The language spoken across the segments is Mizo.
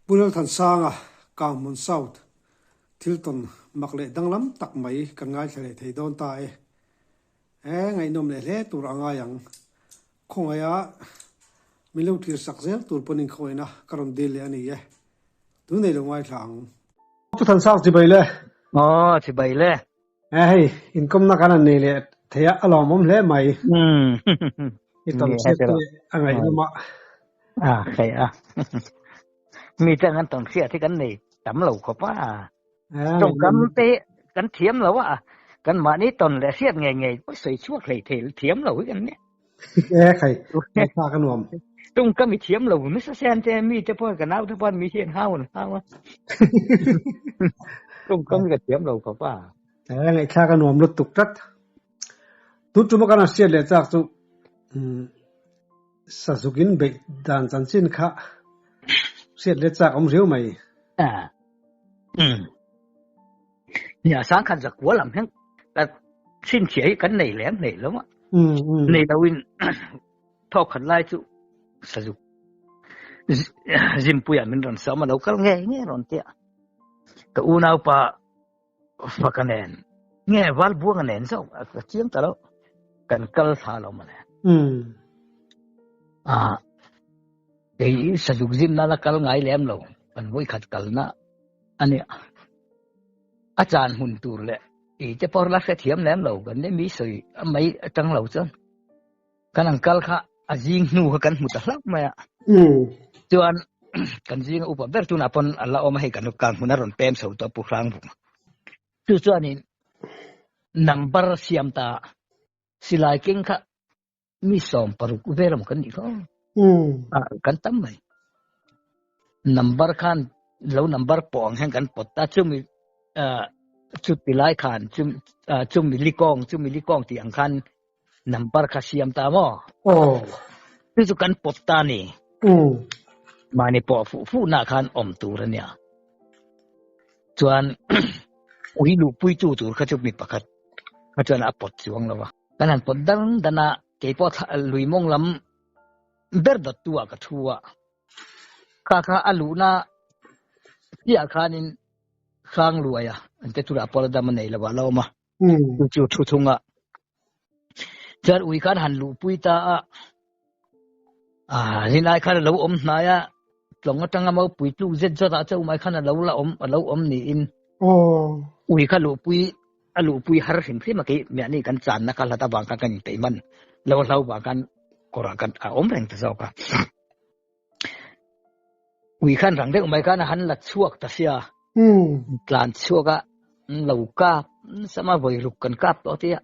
Pu Lalthansanga, Kanghmun South, thil tawn mak leh danglam tak mai kan ngaithla leh thei dawn ta e. E, ngaihnawm leh hle tur a ngai ang. Khawngaiha min lo thlir sak zel tur pawn inkhawihna ka rawn dil leh a ni e. Tun nei lo ngaithla ang. Pu Thansang chibai le. Aw, chibai le. E hei, inkawmna kan han nei leh thei a, a lawmawm hle mai. I tam hriat te a ngaihnawm a. A, hei a. Mi te an tam hriat hi kan nei tam lo khawp a. Tawngkam te kan thiam lo a, kan mahni tawn leh hriat ngei ngei pawh sawi chhuak hlei thei thiam lo hi kan nia. E khai, ngaihthlak a nuam. Tawngkam i thiam lo nasa sen te mi te pawh ka nau te pawh mi hian hau an hau a. Tawngkam hi ka thiam lo khawp a. E ngaihthlak a nuam lutuk tlat. Tun tuma kan han hriat leh chak chu Sazukin beih dan chanchin kha hriat leh chak awm riau mai. A umm nia sangkhat zakua lam hian ka chhinchhiah hi kan nei lem hlei lo a. Nei lo in thawk khat lai chu Sazuk Zimpuia min rawn sawm a lo kal nge nge rawn tia ka unaupa Faka nen nge Valbuanga nen zawk a chiang ta lo kan kal thla lo mawle. Ah kei Sazuk zimna la kal ngai lem lo kan vawikhat kalna a nia. A chan hun tur leh i te pawh la hrethiam lem lo kan nia mi sawi a mai atang lo chuan kan ang kal kha a zing hnu kha kan hmu ta hlauh mai a. Chuan kan zing a upa ber tunah pawn a la awm a hei kan kang hmun a rawn pem chho tawh Pu Hrangvung. Chu chuanin number siam ta silai keng kha Mi 60 vel emaw kan nih kha aw. Ah, kan tam mai. Number khan lo number pawh ang hian kan pawt ta chumi ah chuti lai khan chumi ah chumi likawng chumi likawng tih ang khan number kha siam ta maw. Aw. Chu chu kan pawt ta ni. Mahni pawh fuh fuh nah khan awm tur a nia. Chuan ui luhpui tu tur kha chu mi pakhat kha chuan a pawt chuang lo va. Kan han pawt dan dan a, keipawh lui mawng lam ber dawt tu ah ka thu a, kha kha a luhna chiah khanin hrang luai a, an te turah pawh la dam a nei lo a la awm a, chu chu thu thung a. Chuan ui khan han luhpui ta a, rinai khan a lo awm hnai a, tlawng atanga maupui tluk zet zawt ah chauh mai khan a lo la awm a lo awm niin ui kha luhpui a luhpui har hrim hrim a kei miahni kan channa kha hlat avang khan kan inpeih man lo hlo vang khan kawrah kan a awm reng ta zawk a ui khan rang deuh mai khan a han la chhuak ta sia tlan chhuak a lo kap sama vawi ruk kan kap tawh tia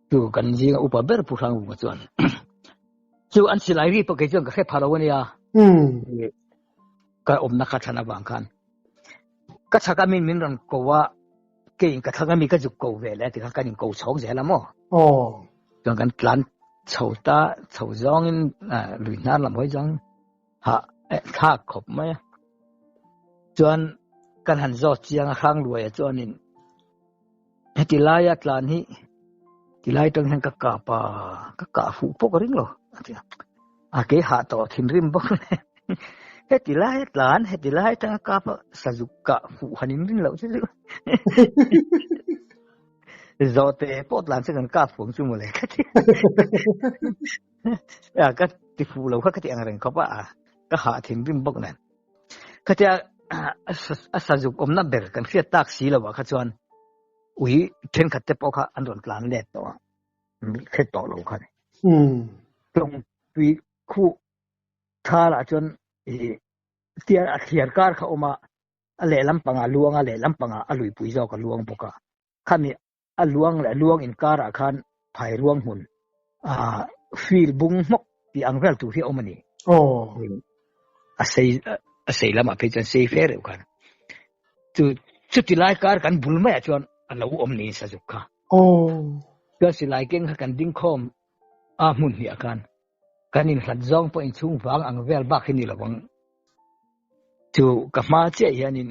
chu kan zinga upa ber pu hrang vunga chuan chu an silai ri pawh kei chuan ka hre pha lo ania ka awmna kha thlan avang khan Ka chhak a min min rawn ko a, keiin ka thlang a mi ka zuk ko ve leh tikhan kan inko chhawk zel a maw? Aw. Chuan kan tlan chho ta, chho zawngin lui hnar lam hawi zawng hah thlak khawp mai a. Chuan kan han zawt chiang a hrang luai a chuanin heti laia tlan hi ti lai tang hian ka kap a, ka kah fuh pawh ka ring lo a ti a. A kei hah tawh thinrim bawk le. Heti lai a tlan, heti lai atanga kap a sazuk kah fuh han in rin loh chu chu. Zawhte pawh tlan chu kan kap fuh ang chu mawle ka ti. A ka ti fuh lo kha ka ti ang reng khawp a, ka hah thinrim bawk nen. Khatia a sazuk awmna ber kan hriat tak si lo ah kha chuan ui thenkhat te pawh kha an rawn tlan let tawh a. Hre tawh lo kha ni. Tlawng tui khuh thal ah chuan ih tia a thliar kar kha awm a, a lehlam pangah a luang a, lehlam pangah a luipui zawk a luang bawk a. Khami a luang leh luang inkar ah khan phai ruang hmun ah field bung hmawk tih ang vel tur hi a awm a ni. A sei a sei lamah phei chuan sei fe reuh khan. Chu chuti lai kar kan bul maiah chuan a lo awm niin sazuk kha. Chuan silai keng kha kan ding khawm a hmun hniah khan kan inhlat zawng pawh inchhung vang ang vel bak hi ni lo ang. Chu ka hma chiah hianin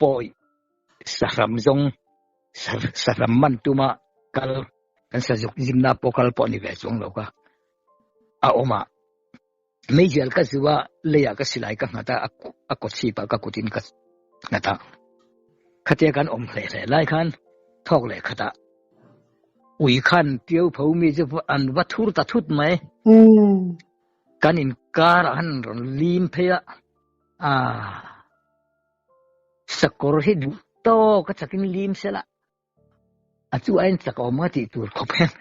pawi sahram zawng sahram man tuma kal kan sazuk zimna pawh kal pawh ni ve chuang lo kha a awm a. Meizial ka zu a, leiah ka silai ka nghat a, a kawchhipah ka kutin ka nghat a. Khatia kan awm hle hle lai khan thawk leh khatah ui khan Tiau pho mi chu an va thur ta thut mai. Kan inkarah khan an rawn lim phei a, aah sakawr hi duh tawk a chakin lim sela a chu a en chak awm a tih tur khawp hian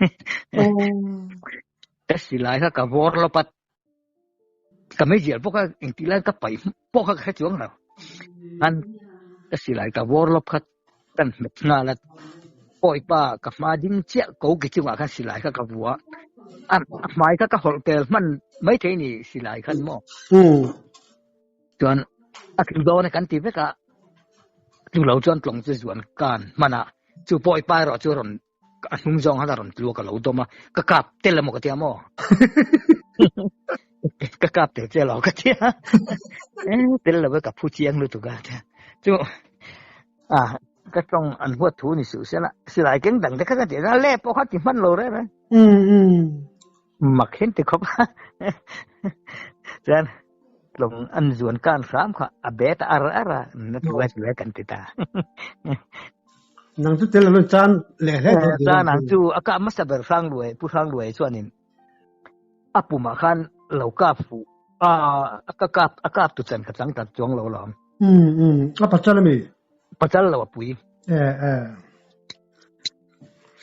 ka silai kha ka vawr lawp a, ka meizial bawk a engtih lai ka paih pawh kha ka hre chuang lo, an ka silai ka vawr lawp kha kan hmet nghal a, pawi pa ka hma ding chiah ko ki chungah khan silai kha ka vua a, a hmai kha ka hawlh tel hman maithei ni silai khan maw. Chuan a tlu dawn e kan ti vek a, tlu lo chuan tlawng chu zuan kan hman a, chu pawi pa erawh chu rawn a hnung zawng khan a rawn tlu a ka lo dawm a, ka kap tel emaw ka tia maw? Ka kap tel che lo ka tia, tel lo e ka phu chiang lutuk a chu a ka tawng an huat thu ni suh sela, silai keng dang te kha ka ti a, le pawh kha ti hman lo reng reng. Mak hian ti khawp a, chuan tlawng an zuan kan hram kha a bet ar ar a, na tu a tu a kan ti ta. Nang chu tel lo chan leh hle dawn. Chan ang chu a kap hmasa ber hrang luai pu hrang luai chuanin a pumah khan lo kap fuh a ka kap a kap tu chan ka chang tak chuang lo lawm. A pachal ami? Pachal lo a pui. E e.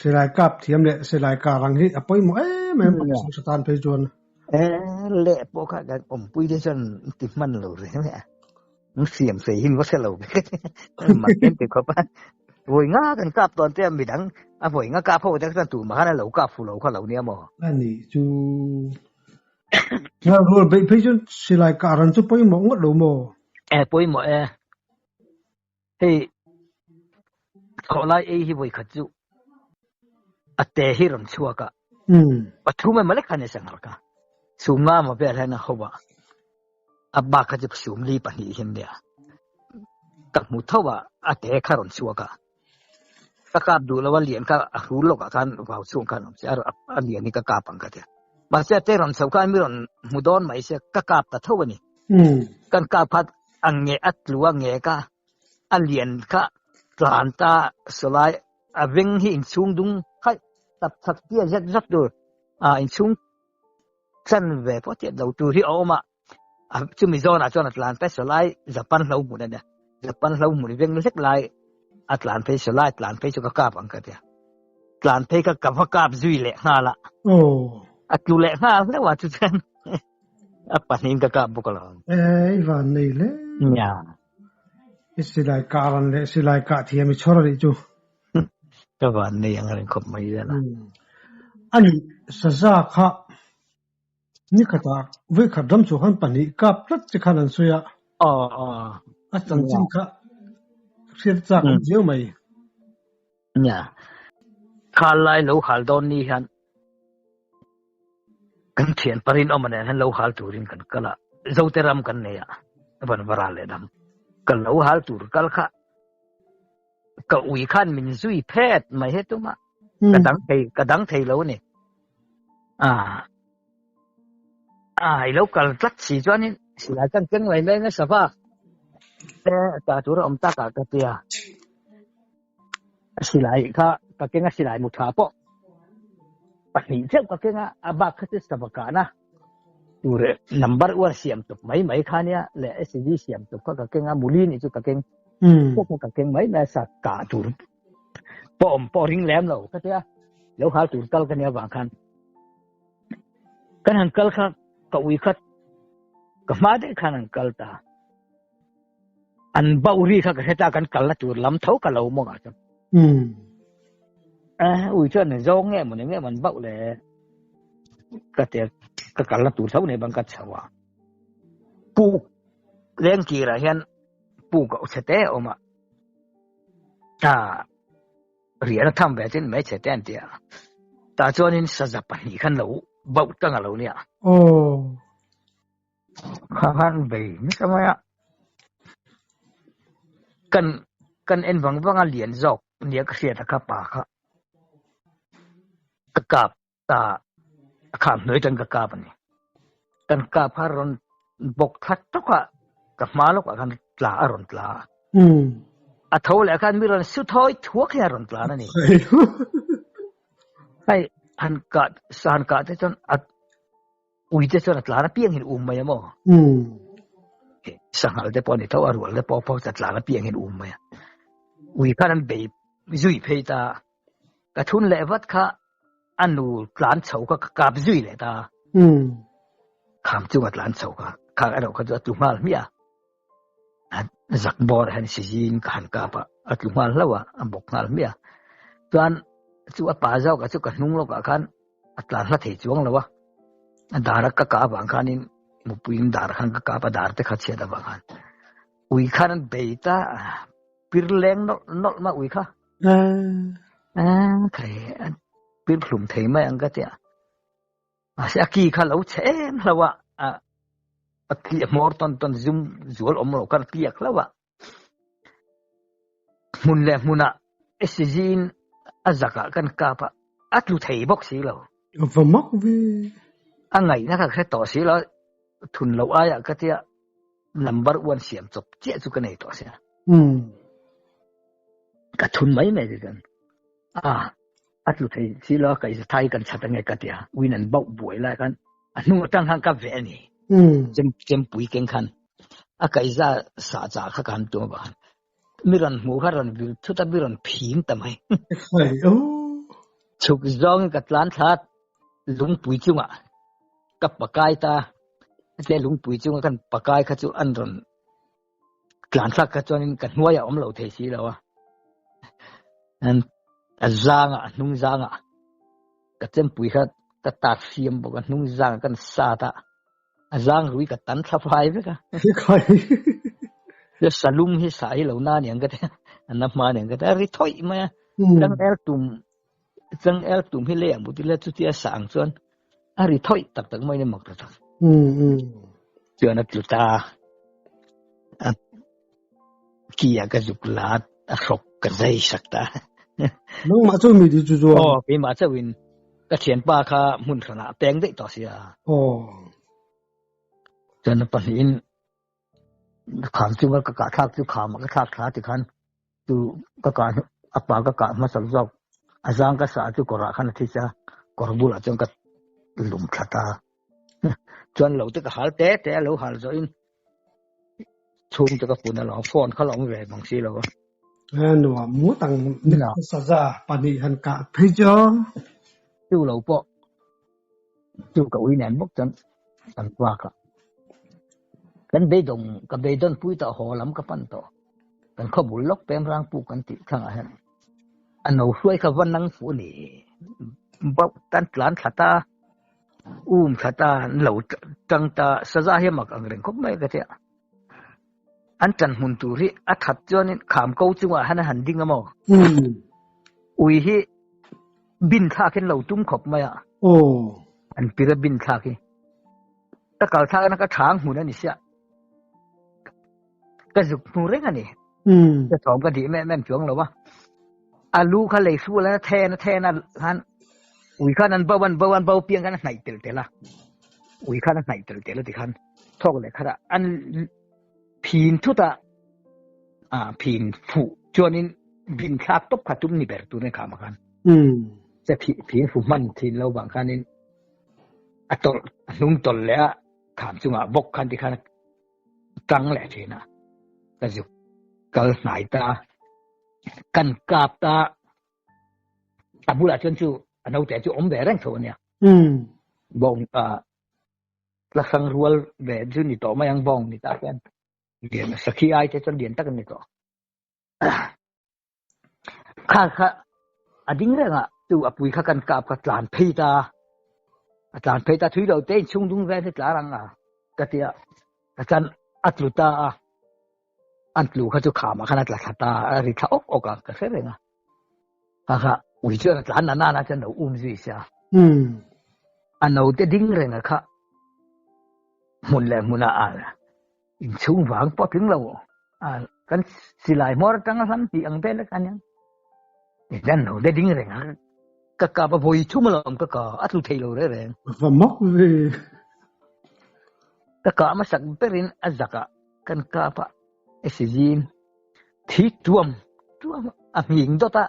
Silai kap thiam leh silai kar ang hi a pawimawh em em a pasal tan phei chuan. E leh pawh kha kan awmpui te chuan ti hman lo reng reng a. An siam sei hin va hre lo vek mak em ti khawp a. Vawi nga kan kap tawn te a midang a vawi nga kap ho te chuan tumah khan a lo kap fu lo kha lo nia maw. A nih chu. Rual beih phei chuan silai kar ang chu pawimawh ngawt lo maw? E pawimawh e. Hei thawhlai ei hi vawikhat chu a te hi rawn chhuak a, pathum emaw lek khan i sanghal ka, sum nga emaw vel hian a ho a, a bak kha chu sum li pahnih hi an nia, ka hmu tho a, a te kha rawn chhuak a, ka kap duh lo a lian kha a hrul lawkah khan vau chhung khan awm se a lian hi ka kap ang ka tia, mahse a te rawn chho khan mi rawn hmu dawn mai se ka kap ta tho a ni. Kan kap kha a nge a tlu a nge ka a lian kha tlan ta sawlai a veng hi inchhung dung khaih tap chak tia zet zet tur a inchhung chan ve pawh tiat lo tur hi a awm a chumi zawnah chuan a tlan phei sawlai Japan hlo hmun a nia Japan hlo hmun veng hlek lai a tlan phei sawlai tlan phei chu ka kap ang ka tia tlan phei kha ka va kap zui leh nghal a a tlu leh nghal hleuh a chu chuan A pahnihin ka kap bawk alawm. Eh, i van nei hle. Nia. I silai kah ran leh silai kah thiam i chhawr a nih chu. Ka van nei ang reng khawp mai zel a. A nih, saza kha nikhatah vawikhat ram chhuah khan pahnih kap tlat che khan an sawi a. Aw, aw. A chanchin kha hriat chak awm viau mai. Nia. Khal lai lo hal dawn ni hian Kan thian parin awm nen hian lo hal turin kan kal a, Zote ram kan nei a, van va ral leh dam. Ka lo hal tur kal kha ka ui khan min zui phet mai he tum a, ka dang thei ka dang thei lo a ni. Ah ah i lo kal tlat si chuanin silai kan keng mai mai nasa va, e ta tur a awm tak ah ka tia. Silai kha ka keng a silai mu tha pawh pahnih chauh ka keng a a bak kha chu sava kahna tur number uar siam tuk mai mai kha nia leh SCD siam tuk kha ka keng a muli nih chu ka keng pawh kha ka keng mai mai a sa kah tur pawh awm pawh ring lem lo ka tia lo hal tur kal ka nia vang khan kan han kal kha ka ui khat ka hma daih khan an kal ta. An bauh ri kha ka hre ta kan kal na tur lam tho ka lo mawng ah chuan. Eh ui chuan ni zawng nge maw ni nge maw an bauh le ka ti a ka kal na tur tho nei bang ka chho a. Puk leng kir ah hian puk a chhe te a awm a. Ah rian a tham ve tin mai chhe te an ti a. Tah chuanin saza pahnih khan lo bauh tang a lo nia. Aw. Kha khan bei nasa mai a, kan kan en vang vang a lian zawk nia ka hriat a kha pa kha ka kap ta a kham hnuai tan ka kap a ni. Kan kap kha rawn bawk thla tawk a, ka hma lawkah khan tla a rawn tla a. A tho leh khan mi rawn su thawi thuak hian a rawn tlan a ni. Hei han kah han kah te chuan a ui te chuan a tlan apiang in um mai a maw? Sanghal te pawh a ni tho a, rual te pawh pawh a tlan apiang in um mai a. Ui khan an bei zui phei ta a. Ka thun leh vat kha a nu tlan chho kha ka kap zui leh ta. Kham chunga tlan chho kha kha erawh kha chu a tlu nghal hmiah a. Zak bawr hian sizin ka han kap a, a tlu nghal hlauh a, a bawk nghal hmiah a. Chuan chu a pa zawkah chu ka hnung lawkah khan a tlan hla thei chuang lo a. A dar a ka kah avang khanin mupuiin dar khan ka kap a, dar te kha chhiat avang khan ui khan an bei ta pir leng nawlh nawlh mai ui kha. Thei pir hlum thei mai ang ka tia. Mahse a ki kha lo chhe em hlo a, a ki a hmawr tawn tawn zum zual awm lo khan a tliak hlo a. Hmun leh hmunah SCG in a zakah kan kap a, a tlu thei bawk si lo. A va mak ve. A ngaihna kha ka hre tawh si lo, thun loh aiah ka tia number one siam chawp chiah chu ka nei tawh sia. Ka thun mai mai chu chuan a a tlu thei si lo a ka thai kan chhat ange ka tia win an bauh buai lai khan a hnung atang khan ka veh a ni. Chem chempui keng khan a kaihza sa chah kha ka han tum avang khan mi rawn hmuh kha rawn vil thut a mi rawn phim ta mai. Chhuk zawngin ka tlan thla lungpui chungah ka pakai ta tle lungpui chunga kan pakai kha chu an rawn tlan thlak kha chuanin ka hnuaiah awm lo thei si lo a an a zanga a hnung zanga ka chempui kha ka tak siam bawk a hnung zanga kan sat a a zang rui ka tan thla fai vek a salum hi sa hi lo na niang ka te an na hma niang ka te a ri thawih mai a chang el tum chang el tum hi le ang buti le chutia sa ang chuan a ri thawih tak tak mai ni mak tak tak chuan a tlu ta a kia ka zuk la a hrawk ka zai sak ta nangmah chu mi ti chu chuan aw keimah chauhin ka thianpa kha hmun hranah a peng daih tawh sia aw chuan a pahnihin kham chu ka kah thlak chu kham ka thlak thla ti khan chu ka kah a pa ka kah hmasak zawk a zang ka sah chu kawrah khan a thi cha kawr bulah chuan ka lum thla ta chuan lo te ka hal te te a lo hal zawh in chhung te ka pun a lo phone kha lo awm ve bang si lo a nuam ngawt ang saza pahnih han kah phei chu chu lo pawh chu ka ui nen bawk chuan kan vak a kan beidawng ka beidawn pui tawh haw lam ka pan tawh kan khaw bul lawk pem rang puk kan tih thlangah hian a no hruai kha va nang fuh a ni bauh tan tlan thla ta um thla ta an lo tang ta saza hi a mak ang reng khawp mai ka tia an tan hmun tur hi a that chuanin kham ko chungah hian a han ding a maw ui hi bin thlak hian lo tum khawp mai a an pir a bin thlak hi ka kal thlak na ka thang hmun a ni sia ka zuk hmu reng a ni ka thawm ka dih mem mem chuang lo a a lu kha lei hrul a then a then a khan ui khan an bo an bo an bo piang khan a hnaih tel tel a ui khan a hnaih tel tel a ti khan thawk leh khat a an phin thut a a phin fu chuanin bin thlak tawp kha tum ni ber tur ne kha ma khan che phi phin fu hman thin lo bang khanin a tawlh a hnung tawlh leh a kham chungah bawk khan ti khan tang leh thin a ka zuk kal hnai ta kan kap ta a bulah chuan chu a naute chu awm ve reng tho ania bawng la hrang rual ve chu ni tawh mai ang bawng ni ta hian lian sakhi ai te chuan lian tak an ni tawh Kha kha a ding reng a, chu a pui kha kan kap kha tlan phei ta, a tlan phei ta thui lo te in chhung dung vel hi tlar ang a ka ti a, ka chuan a tlu ta a, an tlu kha chu khamah khan a tla thla ta a, a ri thla awk awk a, ka hre reng a, kha kha ui chuan a tlan na nana chuan lo um zui sia, a naute ding reng a kha hmun leh hmunah a Inchhung vang pawh tling lo a kan silai hmawr atang a hlam tih ang vel a nia. Tichuan lo de ding reng a ka kap a vawi thum alawm ka ka a tlu thei lo reng reng. Va mak ve. Ka kah hmasak berin a zakah kan kap a, SG-in thi tuam tuam a hming dawt a,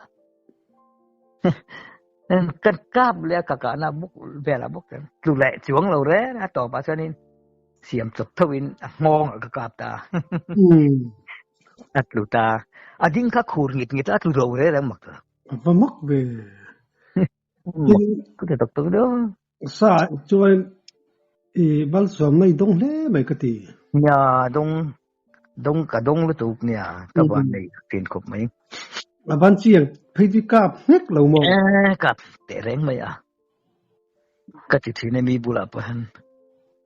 kan kap leh a ka kahna buk velah bawk chuan tlu leh chuang lo reng a tawpah chuanin siam chawp thoin a nghawngah ka kap ta a tlu ta a ding kha khur ngit ngit a tlu ro reng reng mak ta. A va mak ve. Mak ka ti tak tak deuh. Sa chuan i malsawm mai dawng hle mai ka ti. Nia dawng dawng ka dawng lutuk nia ka van nei thin khawp mai. A van chiang phei chu kap nghek lo maw? E kap teh reng mai a. Ka ti thin e mi bulah pawh hian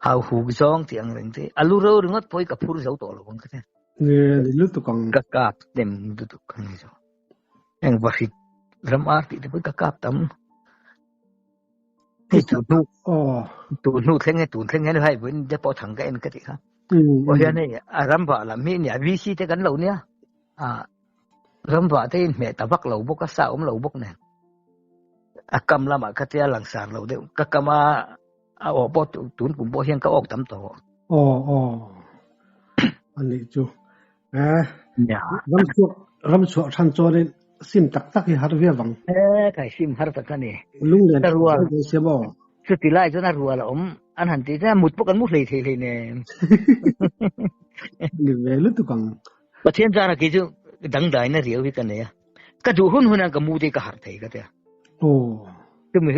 hau huk zawng tih ang reng te a lu ro ringawt pawh hi ka phur zo tawh lo ang ka ti. Nge ni lutuk ang. Ka kap hnem lutuk ang ni zo. Heng vahrit ram ar tih te pawh ka kap tam. Hei tu hnu tu hnu thleng he tun thleng hian hai buin te pawh thang ka en ka tih kha. Aw hian hei a ram vah lam hi nia VC te kan lo nia. A ram vah te in hmeh ta vak lo bawk a sa awm lo bawk nen. A kam lamah ka tia langsar lo deuh ka kam a a awh pawh tun kum pawh hian ka awk tam tawh. Aw aw anih chu. Eh ram chhuak ram chhuah than chuanin sim tak tak hi har viau ang. Eh kai sim har tak ani. Lunglen rual siam aw. Chuti lai chuan a rual a awm an han ti chuan mut pawh kan mu hlei thei hlei nen. Ni ve lutuk ang. Pathian zara kei chu dangdaina riau hi ka nei a. Ka duh hun hun a ka mu te ka harh thei ka tia. Aw. Chumi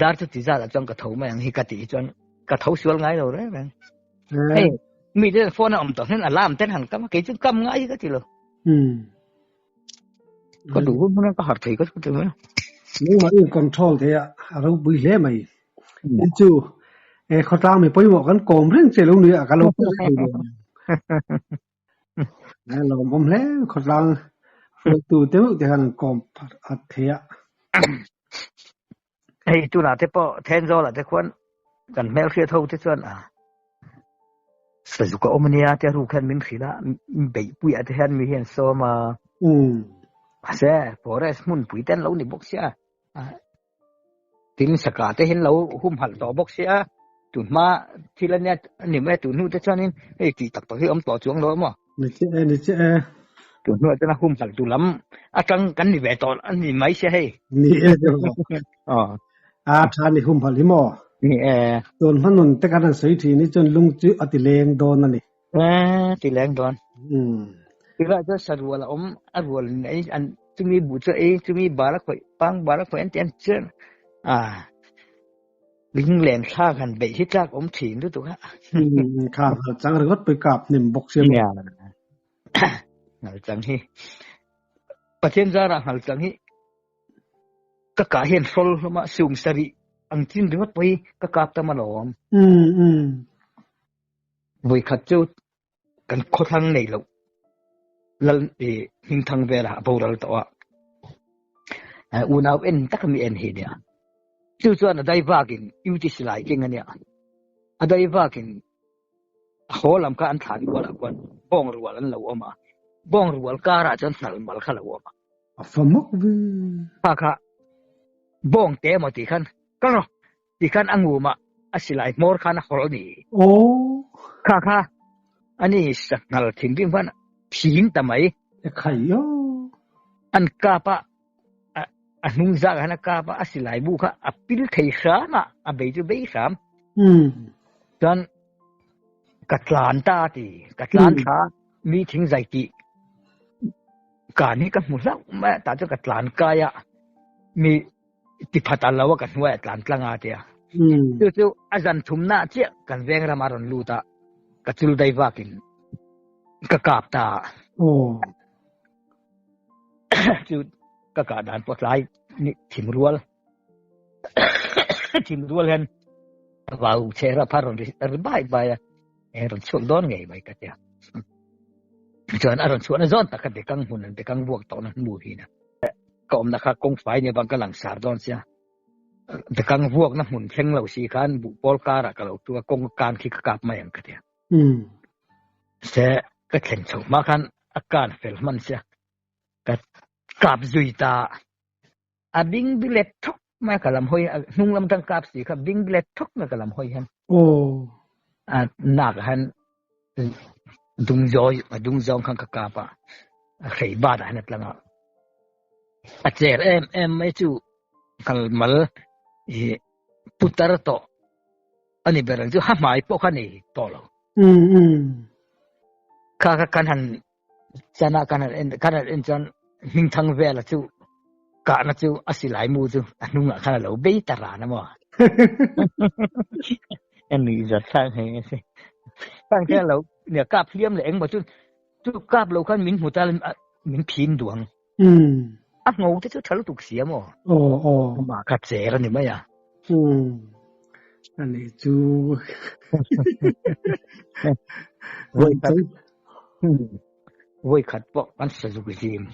dar chu ti zat ah chuan ka tho mai ang hi ka tih chuan ka tho sual ngai lo reng reng. Hei mi te phone a awm tawh hian alarm ten han kam a kei chu kam ngai hi ka ti lo. Ka duh hun hun a ka harh thei ka ti mai. Nangmah in control thei a a ropui hle mai. Tin chu e khawtlang mi pawimawh kan kawm reng che lo ni a ka lo A lawmawm hle khawtlang hruaitu deuh te khan an kawm at thei a. Hei tunah te pawh Thenzawl ah te khuan kan hmelhriat ho te chuan a Sazuk a awm ania te ruk hian min hrilh a, beihpui ah te hian mi hian sawm a. Mahse forest hmunpui te an lo ni bawk sia. Tin saka te hian lo humhalh tawh bawk sia, tun hma thil ania a ni mai a, tun hnu te chuanin hei tih tak tak hi a awm tawh chuang lo a maw? Ni che e, ni che e. Tun hnuah chuan a humhalh tu lam atang kan ni ve tawh a ni mai sia hei. Ni e deuh. Aw. A tha ni humhalh hi maw? Ni e. Tun hma nun te kan han sawi thin hi chuan lung chu a ti leng dawn a ni. E, ti leng dawn. Tilai chuan sarual a awm, a rual in ei an chumi buh chu ei, chumi bal a khawih, pang bal a khawih an ti an chuan a lunglen thlak han beih hi tlak awm thin lutuk a. Kha ngal chang ringawt pawh i kap hnem bawk sia maw. Nia, ngal chang hi Pathian zarah ngal chang hi ka kah hian hrawl hlawm a, sum sarih ang chin ringawt pawh hi ka kap tam alawm. Vawikhat chu kan khawthlang nei loh lal i hmingthang velah a boral tawh a, unau en tak mi en hi nia. Chu chuan a dai vakin UT silai keng a nia. A dai vakin a haw lam kha an thlan rual ah khuan bawng rual an lo awm a, bawng rual karah chuan hnal mal kha lo awm a. A fa mak ve. Kha kha bawng te emaw tih khan kal rawh Tikhan a ngumah a silai hmawr khan a hawlh a ni. Aw. Kha kha ani sanghal thinrim khan phing ta mai. E khai aw. An kap a, a hnung zak ah khan a kap a, a silai bu kha a pil thei hram a, a bei chu bei hram. Chuan ka tlan ta a ti, ka tlan thla mi thing zai tih kan hi ka hmu hlauh mai a, tah chuan ka tlan kai a, mi ti phat a lo a ka hnuai a tlan tlang a tia. Chu chu a zan thumna chiah kan veng rama rawn lut a, ka chul dai vakin ka kap ta a. Chu ka kah dan pawh tlai ni thim rual thim rual hian vau chhera phar rawn ri bai bai a, eng rawn chhuak dawn ngei mai ka tia. Chuan a rawn chhuahna zawn tak kha bekang hmun an bekang vuak tawhna hmu hin a. Ka awmna kha kawngfai nia bang ka langsar dawn sia. Bekang vuakna hmun thleng lo si khan buhpawl karah ka lo tu a, kawng kan khi ka kap mai ang ka tia. Se ka thlen chhoh hma khan a kan fel hman sia, ka kap zui ta. A bing bilet thawk mai a ka lam hawi, hnung lam atang kap si kha bing bilet thawk mai a ka lam hawi hian. A nak ah han dung zawi a dung zawng khan ka kap a, a hrei bat ah han a tlang a. A cher em em mai chu kal mal ih putar tawh a ni ber ang chu ha hmai pawh kha nei tawh lo. Kha kha kan han chana kan han en kan han en chuan hmingthang vela chu kahna chu a silai mu chu a hnungah khan a lo bei ta ran a maw. A nuih zat thlak hei a si. Khang khan a lo nia kap hliam leh engmaw chu chu kap lo khan min hmu ta min phin duh ang. A ngo te chu tha lutuk si a maw? Aw aw. Amah kha cher a ni mai a. A ni chu. Vawi khat vawi khat pawh kan sazuk zim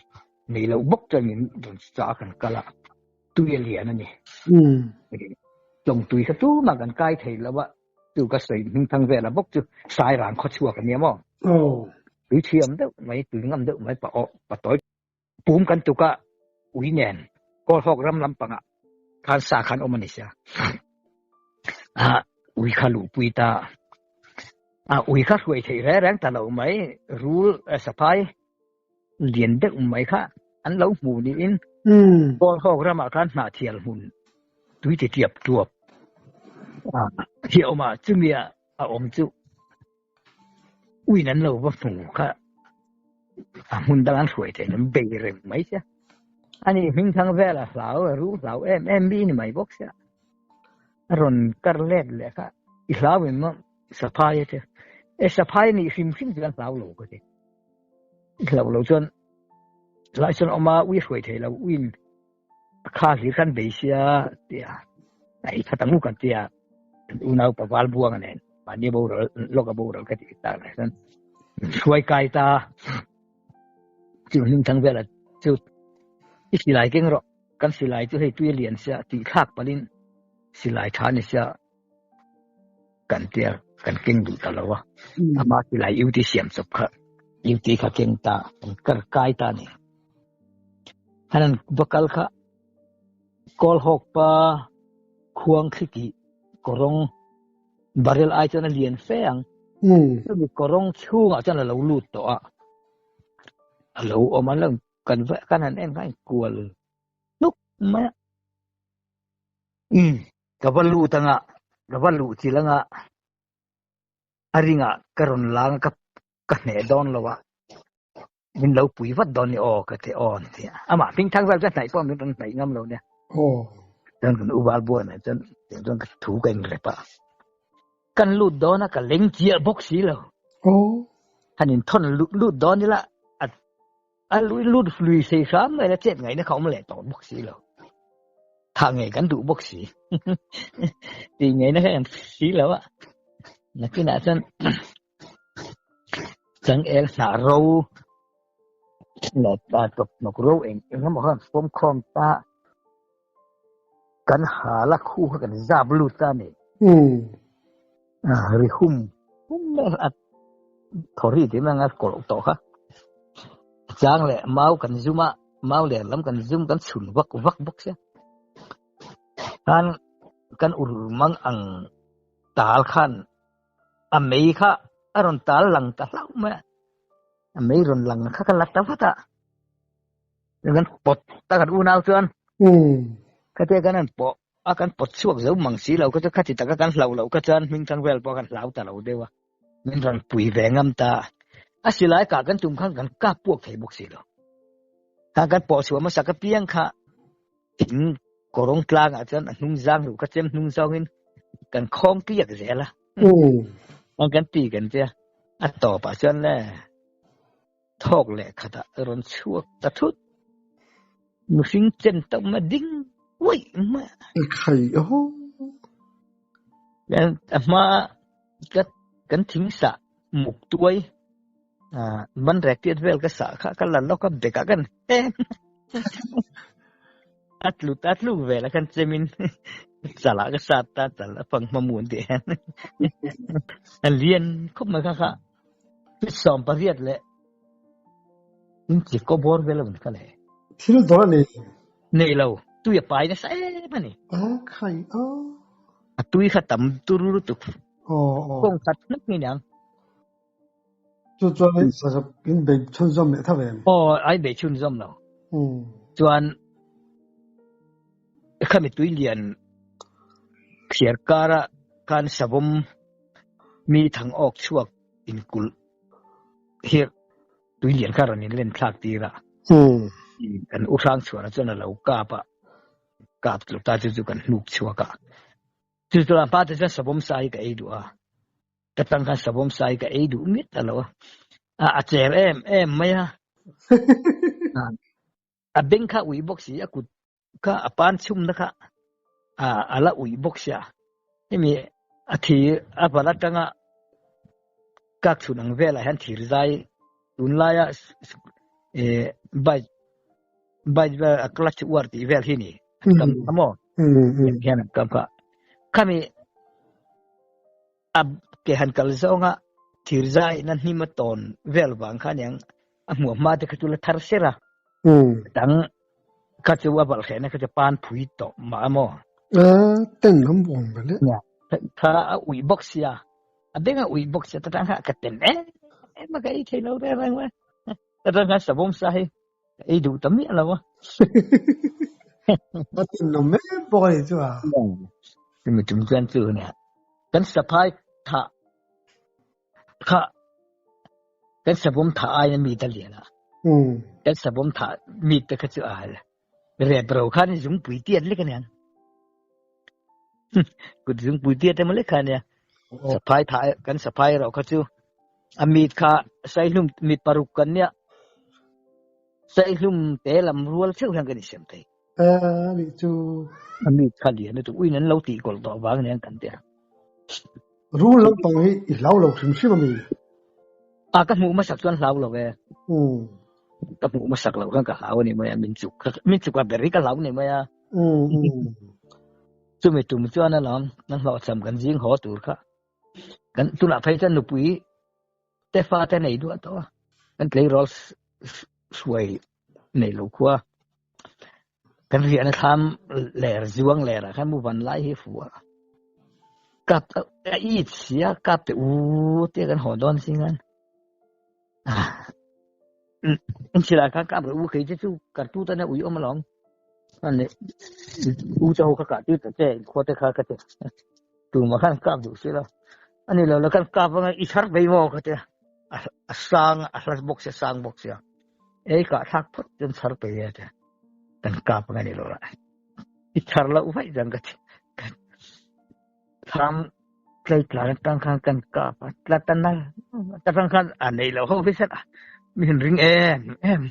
nei loh bawk chuan min rawn sa a kan kal a, tui a lian a ni. Tlawng tui kha tumah kan kai thei lo a, chu ka sawi hmingthang vel a bawk chu Sairang khaw chhuak a nia maw? Tui thiam deuh mai, tui ngam deuh mai pa aw pa tawi pum kan tuk a, ui nen Kawlhawk ram lampangah khan sa khan awm a ni sia. Ah, ui kha luhpui ta. Ah, ui kha hruai theih reng reng ta lo mai, rul saphai lian deuh mai kha an lo hmu niin Kawlhawk ramah khan hnahthial hmun tui ti tiap tuap hi a awm a, chumi a awm chu Uin an lo va hmu kha a hmun dang an hruai theih an bei reng mai sia. Ani hmingthang vel a hlau a ru hlau em em mi ni mai bawk sia. A rawn kar let leh kha i hlau em maw saphai a tia. E saphai nih hrim hrim chu an hlau lo ka ti. I hlau lo chuan lai chuan awm a ui hruai thei lo uin a kha hlir khan bei sia tia a ei khat ang u kan tia unau pa val buang nen mahni boral lawk a boral ka tih tak lai chuan hruai kai ta chu hlim thang vel chu i silai keng rawh kan silai chu hei tui a lian sia tih thlak palin silai tha ni sia kan tia kan keng duh ta lo a ama silai UT siam chawp kha UT kha keng ta kan kar kai ta ni. Hanan va kal kha Kawlhawk pa khuang thli tih kawrawng barrel ai chuan a lian fe ang. Chumi kawrawng chhungah chuan a lo lut tawh a, a lo awm a, kan va kan han en kha a inkual hnuk mai a. Umm ka va lut anga, ka va luh chilh anga a ringah ka rawn lang a ka ka hneh dawn lo a. Min lo pui vat dawn ni aw ka ti aw ni ti a. Amah hmingthang vel chuan hnaih pawh min rawn hnaih ngam lo nia. Aw. Chuan kan u val buan ah chuan tiang chuan ka thu ka inrep a. Kan lut dawn a ka leng chiah bawk si lo. Aw. Han inthawn lut dawn ila a a lut lui sei hram mai la chet ngaihna kha awm leh tawh bawk si lo. Thah ngei kan duh bawk si. Tih ngaihna kha kan si lo a. Nakinah chuan Changel hnah ro leh tawp hnawk ro eng eng emaw khan fawm khawm ta kan hal a khu kha kan zap lut ta a ni. Ri hum hum mai a thaw ri tih mai anga kawlh tawh kha. Chang leh mau kan zum a, mau ler lam kan zum kan chhun vak vak bawk sia. Khan kan ur mang ang tal khan A mei kha a rawn tal lang ta hlauh mai a, a mei rawn lang kha ka la ta vat a, kan pawt ta kan unau chuan khatia kan han pawh a kan pawt chhuak zo mang si lo kha chu khati taka kan hlauh loh kha chuan hmingthang vel pawh kan hlau ta lo deuh a, min rawn pui ve ngam ta a, a silai kah kan tum khan kan kap puak thei bawk si lo, khan kan pawh chhuah hmasa ka piang kha thing kawrawng tlangah chuan a hnung zang ruh kha chem hnung zawngin kan khawng tliak zel a. An kan ti kan tia a tawpah chuan le thawk leh khatah a rawn chhuak ta thut. Mihring chen tawh mai ding uaih mai a. Khai aw. A hma ka kan thing sah muk tuai ban rek tiat vel ka sah kha ka la lawk a bekah kan hem. A tlu ta tluk vel a kan chemin chalah ka sat ta chal a pang hma mun tih hian a lian khawp mai kha kha 18 leh in chi ko bawr vel a kha le Thil dawr a nei. Nei lo tui a pai nasa em a ni. A khai a. A tui kha tam tur lutuk. Kawng khat hlek hi niang. Chu chuan sazuk in bei chhunzawm leh tho em? Aw, ai bei chhunzawm lo. Chuan khami tui lian thliar kara khan savawm mi thang awk chhuak inkulh hi tui lian kha rawn inlen thlak tir a. Kan u hrang chhuahna chuan a lo kap a, kap tlu ta chu chu kan hnuk chhuak a. Chu chuan pa te chuan savawm sa hi ka ei duh a. Ka tang khan savawm sa hi ka ei duh miah ta lo a. A cher em em mai a. A beng kha ui bawk si, a kut kha a pan chhumna kha a la ui bawk sia. Hemi a thir a val atanga kak chhun ang velah hian thir zai tunlaia bike bike vel a clutch uar tih vel hi ni an kam kha maw hian an kam kha khami A ke han kal zawnga thirza in a hnim a tawn vel vang kha aniang a hmuh hma te kha chu la thar ser a. Dang kha chu a balh hrehna kha chu pan phui tawh mah a maw? Ten lam vawng ve le. Kha a uih bawk sia, a beng a uih bawk sia ta tang kha ka ten em em a ka ei thei lo reng reng mai. Ta tang khan savawm sa hi ka ei duh ta miah lo a. A tin lo em bawk a ni chu a. Chumi tum chuan chu nia. Kan saphai tha kha kan savawm tha aia mi ta lian a. Kan savawm tha mi te kha chu a rep ro khan zungpui tiat lek aniang. Kut zungpui tiat emaw lek kha ania. Saphai tha kan saphai ro kha chu a mit kha saihlum mit paruk kan nia. Saihlum te lam rual theuh hian kan insiam thei. Ni chu. A mit kha lian lutuk uin an lo tih kawlh tawh vang aniang kan ti a. Rul lampang hi i hlau lo hrim hrim a mi? A ka hmuh hmasak chuan hlau lo e. Ka hmuh hmasak loh khan ka hlau a ni mai a, min chuk min chuk a ber hi ka hlau a ni mai a. Chumi tum chuan alawm kan hlawhchham kan zing haw tur kha. Kan tunah phei chuan nupui te fa te nei duah tawh a, kan tleirawl hruai nei lo khua. Kan riahna thlam ler zuang lerah khan mu van lai hi fu a. Kap a it sia kap te u te kan haw dawn si ngan. In sila khan kap u khei che chu kartu ta na ui om along. An le u cho kha ka tu ta che kho te kha ka te. Tu ma khan kap du sila. Ani lo la kan kap anga i char vei mo ka te. A sang a hlas bawk sia sang bawk sia. Ei ka thlak phawt chuan chhar pe e te. Kan kap anga ni lo la. I chhar loh vaih chuan ka thlam tlei tlan atang khan kan kap a tla ta nal ta tang khan a nei lo ho hi sat a mi hin ring em em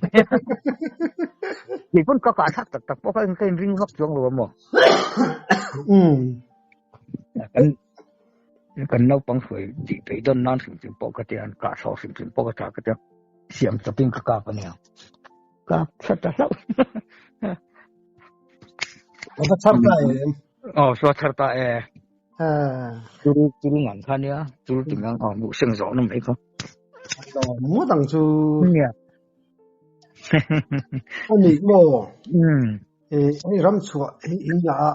kei pawn ka kah thlak tak tak pawh kha ka in ring vak chuang lo a maw kan kan naupang hruai tih peih dawn nan hrim hrim pawh ka tia an kah thlawh hrim hrim pawh ka tha ka tia siam chawpin ka kap ania kap thla ta hlauh Ka chhar ta em? Aw so chhar ta e. Churu churu ngang kha nia, churu ti ngang aw mu seng zawh na mai kha. Lo mu dang chu. Nia. Ani maw? E hei ram chhuah hi in la a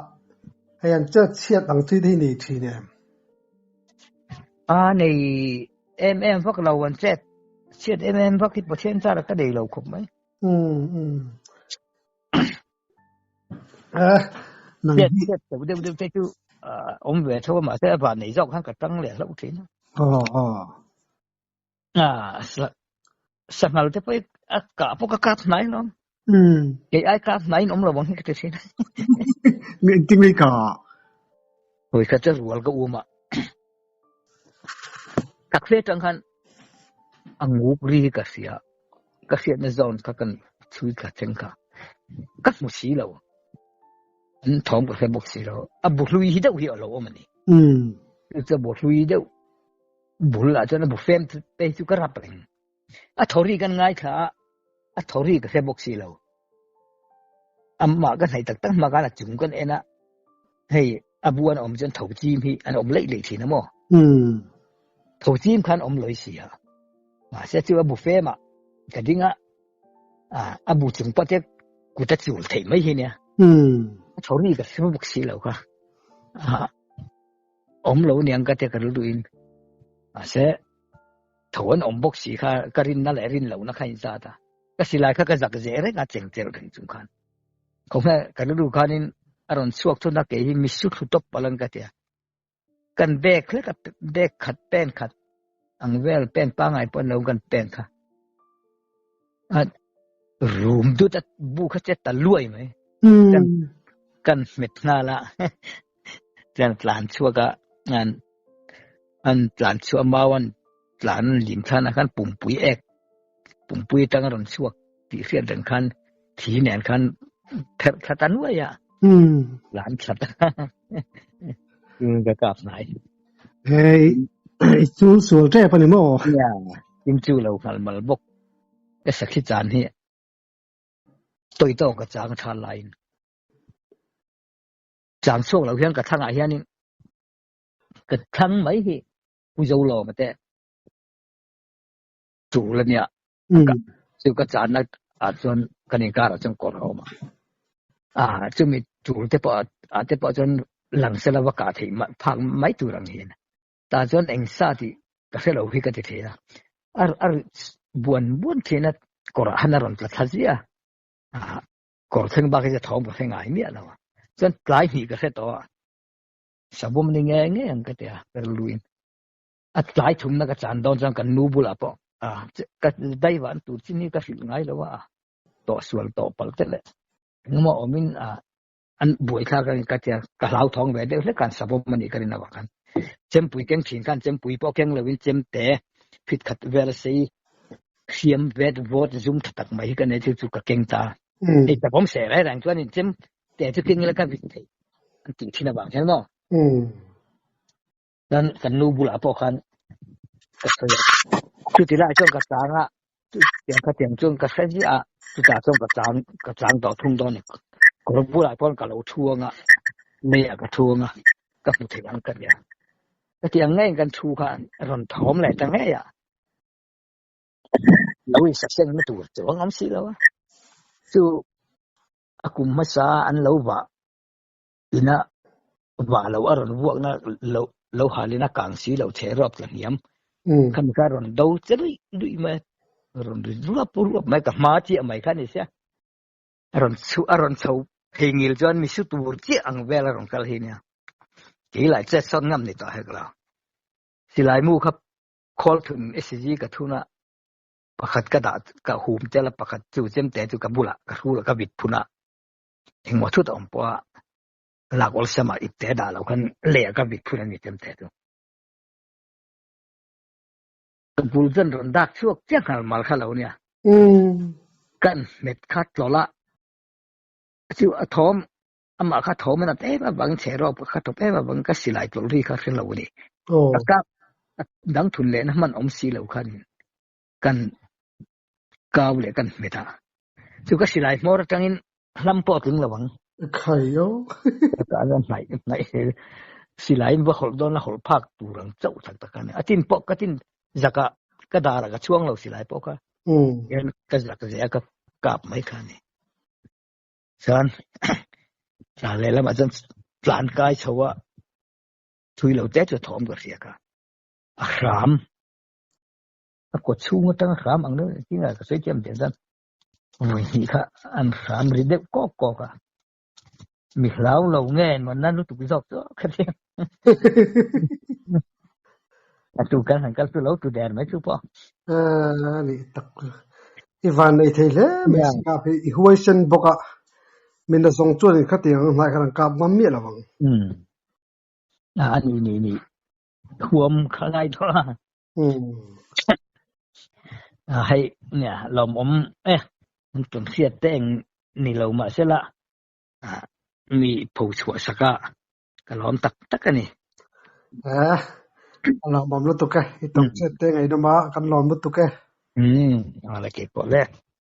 hei an chet chhiat ang chi te hi nei thin em? A nei em em vak lo an chet chhiat em em vak hi Pathian chara ka nei lo khawp mai. Nang Chet chhiat deuh deuh deuh te chu awm ve tho a mahse a van nei zawk khan ka tang leh hlauh thin a. Aw aw. Sanghal te pawh hi a kah pawh ka kap hnai lawm. Kei ai kap hnai in awm lo ang hi ka ti thin. Nge engtin nge ka? Hawi khat chu rual ka um a. Takfe atang khan a nguk ri hi ka hria. Ka hriatna zawn kha kan chhui thla thleng kha. Ka hmu si lo. An thawm ka hre bawk si lo. A bu hlui hi deuh hi a lo awm a ni. Chu chu a bu hlui deuh bul ah chuan a bu fem te chu ka rap reng. A thaw ri kan ngaithla a, a thaw ri ka hre bawk si lo. Amah ka hnaih tak tak hma khan a chung kan en a, hei a bu an awm chuan tho chim hi an awm leih leih thin a maw? Tho chim khan awm lawi si a. Mahse chu a bu fem ah ka ding a, a bu chung pawh te kut a chul theih mai hi nia. A thaw ri ka hre bawk si lo kha. Awm lo niang ka tia ka rilru in. Mahse tho an awm bawk si kha ka rinna leh rin lohna kha inzat a. Ka silai kha ka zak zeh reng a cheng chelh reng chung khan. Khawnge ka rilru khanin a rawn chhuak thun a kei hi mi su thlu tawp palh ang ka tia. Kan bag hlek a bag khat pen khat ang vel pen pangai pawh an lo kan pen kha. A rum dut a bu kha che ta luai mai. Kan kan hmet nghal a. Chuan tlan chhuak a an an tlan chhuah mau an tlan an lim thlan ah khan pumpui ek pumpui atang a rawn chhuak tih hriat reng khan thi nen khan pherh thla ta nuai a tlan thla ta ka kap hnai. Hei i chul sual tep a ni maw? Ya, tin chu lo nghal mal bawk ka sakhi chan hi tawi tawk ka chang tha laiin. Chang chhuak lo hian ka thlangah hianin ka thlang mai hi Pu Zolawma te tul a nia. Chu ka channa ah chuan kan inkarah chuan kawr a awm a. Ah chumi tul te pawh ah te pawh chuan lang sela va kah theih phak mai tur ang hian. Tah chuan eng sa tih ka hre lo hi ka ti thei a. A buan buan thin a kawrah han a rawn tla thla ziah a. Kawr thleng bak hi chu thawm ka hre ngai miah lo a, chuan tlai hnih ka hre tawh a, savawm ni nge nge ang ka ti a, ka rilruin a tlai thumna ka chan dawn chuan kan nu bulah pawh a ka daiva an tur chin hi ka hrilh ngai lo a, tawh sual tawh palh te leh engemaw awmin a an buaithlak ang ka ti a, ka hlauthawng ve deuh hlek khan savawm a nih ka rin avang khan chempui keng thin khan chempui pawh keng loin chemte fit khat vel a sei hriam vet vawt zum tha tak mai hi ka nei thil chu ka keng ta. Hei ka awm se rai rang chuan in chem te chu keng ila ka vit thei an tih thin avang hian maw. Chuan kan nu bulah pawh khan ka sawi a, chuti lai chuan ka chang a, chutiang khatiang chuan ka hre ziah a, chutah chuan ka chang ka chang tawh thung dawn a ni. Kawr bulah pawh ka lo thu ang a, leiah ka thu ang a, ka hmu thei ang ka nia. Hetiang ngeiin kan thu kha rawn thawm leh ta ngei a. Lo in success na tur chu ang awm si lo a. Chu a kum hmasa an lo vah ina vah lo a rawn vuak na lo lo hal in a kang si lo chhe rawp tla hniam. Khami kha rawn do che luih luih mai rawn ri ruap ruap mai ka hma chiah mai kha ni sia. A rawn chhu a rawn chho thei ngil chuan mi su tur chiah ang vel a rawn kal hi nia. Kei lai chet sawn ngam ni tawh hek lo. Silai mu kha Khawl thun SG ka thun a, pakhat ka dah ka hum tel a, pakhat chu chemte chu ka bulah ka hrul a ka vit phun a, engmaw thut a awm pawh a lak awlsam a ipte dah loh khan lei ah ka vit phun a ni chemte chu. Ka bul chuan rawn dak chhuak chiah nghal mal kha lo nia. Kan hmet kha tlawlh a, chu a thawm amah kha thawm a nat em avangin chhe rawp kha thawp em avangin ka silai tlawlh ri kha hre lo a ni. Ka kap dang thun lehna hman awm si lo khan kan kau leh kan hmet a. Chu ka silai hmawr atangin hlam pawh a tling lo ang. Khaio. Ka kah chuan hnaih hnaih silaiin va hawlh dawn a hawlh phak tur ang chauh tak tak a ni. A tin pawh ka tin zakah ka darah ka chhuang lo silai pawh kha. Ka zak zeh a ka kap mai kha a ni. Chuan tlan leh lamah chuan tlan kai chho a thui lo te chu thawm ka hria ka a hram a kaw chhung atang a hram ang deuh tinga ka sawi thiam teh chuan vawi hnih kha an hram ri deuh kawk kawk a mi hlau lo nge maw na lutuk zawk chu ka tia a tu kan han kal chu lo tu der mai chu pawh a ni tak I van nei thei hle mai si kap hi i huaisen bawk a, min a zawng chuan in khatiang ang hnai khan an kap ngam miah lo ang. Umm a ni ni ni huam kha ngai tawh a. Umm. Hei nia lawmawm e an tawn hriat te eng ni lo mahsela mi pho chhuah sak a ka lawm tak tak a ni. Eh, a lawmawm lutuk e, i tawng chet te ngaihnawm a, kan lawm lutuk e. Umm, a la ke pawh le.